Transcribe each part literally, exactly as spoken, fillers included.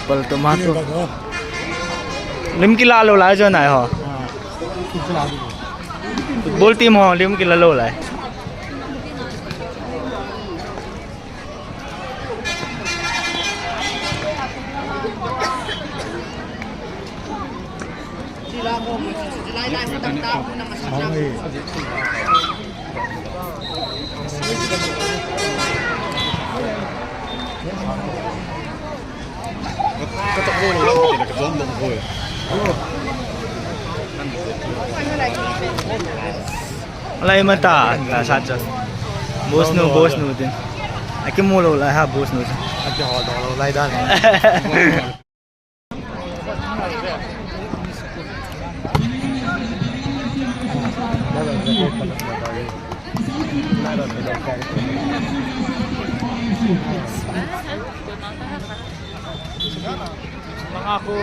Apple, tomato. Lim kila lou lai jo nai ho. Football team ho lim kila lou lai. Lai mata, la sa cha. Boss nu, boss nu tin. Aki mu lou lai ha, boss nu. Aki ho do lou lai dan. Mga ko.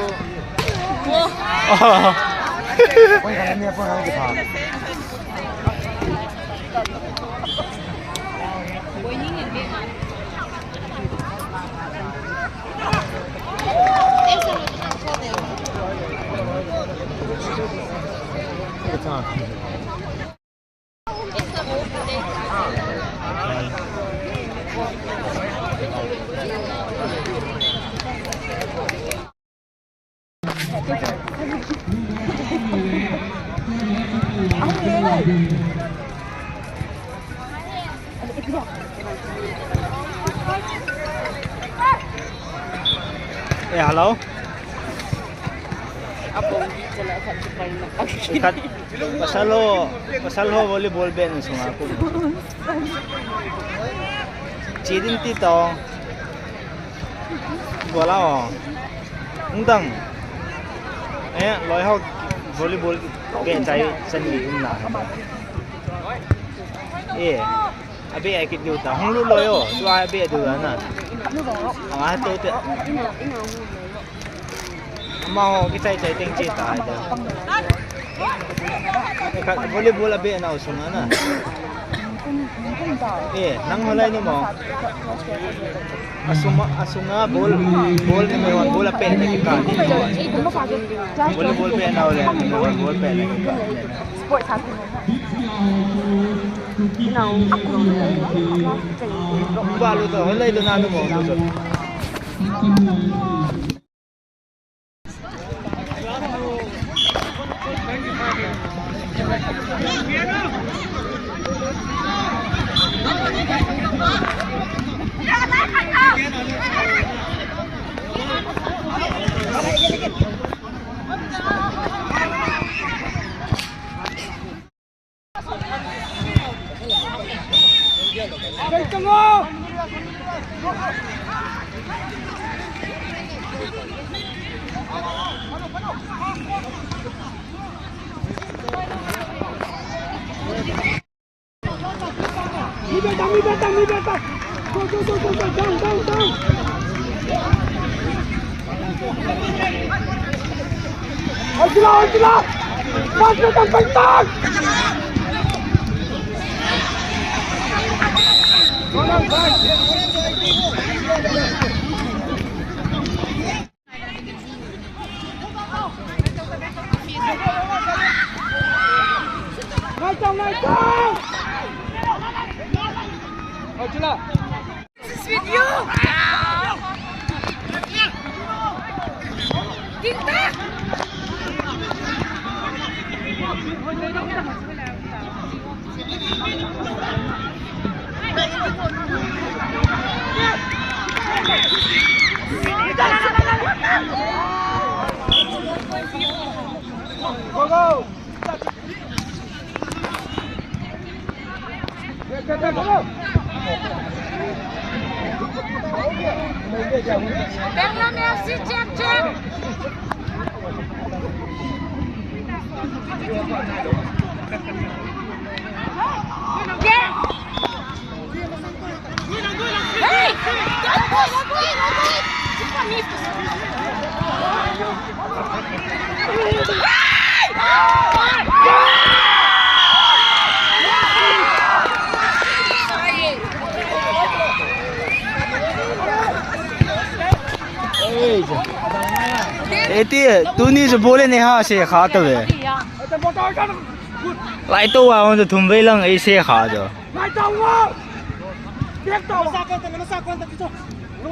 Eh, hello. Khat, pasal ho, pasal ho volleyball beh na sunga kum. Chidin ti to. Gola o. Ungdang. Eh, loi ho volleyball beh chai chan li um na. Eh. Abeh a kit diu ta. Hung lut loi o. Tua abeh diu na. Ama to te. Ama ho kichai chai teng che ta. Khat volleyball abeh nau sunga na. Eh, nang ho lai ni mo. Asunga, asunga ball, ball ni mo, ball apeh na kikah ni. Volleyball beh nau le, ball peh na kikah. Sport sa. Ba lu to, ho lai to na nu mo to. This is with you. Ginta. Bernard, merci, check, check. Eti, tuni chu ball nei ha se kha ta ve. Lai to wa hon thum vei lang ei se kha jo.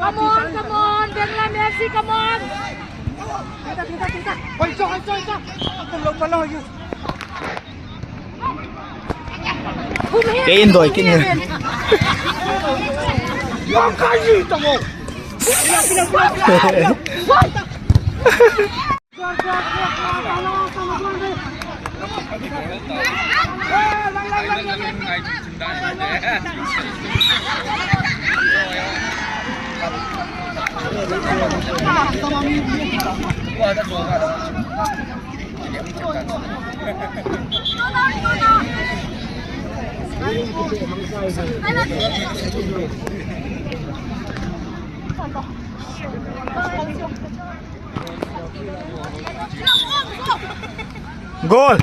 Come on, come on, Bangla Messi, come on. Kei in doi kit ni. Goal!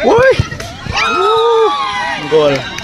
Ui! Uh! Gol.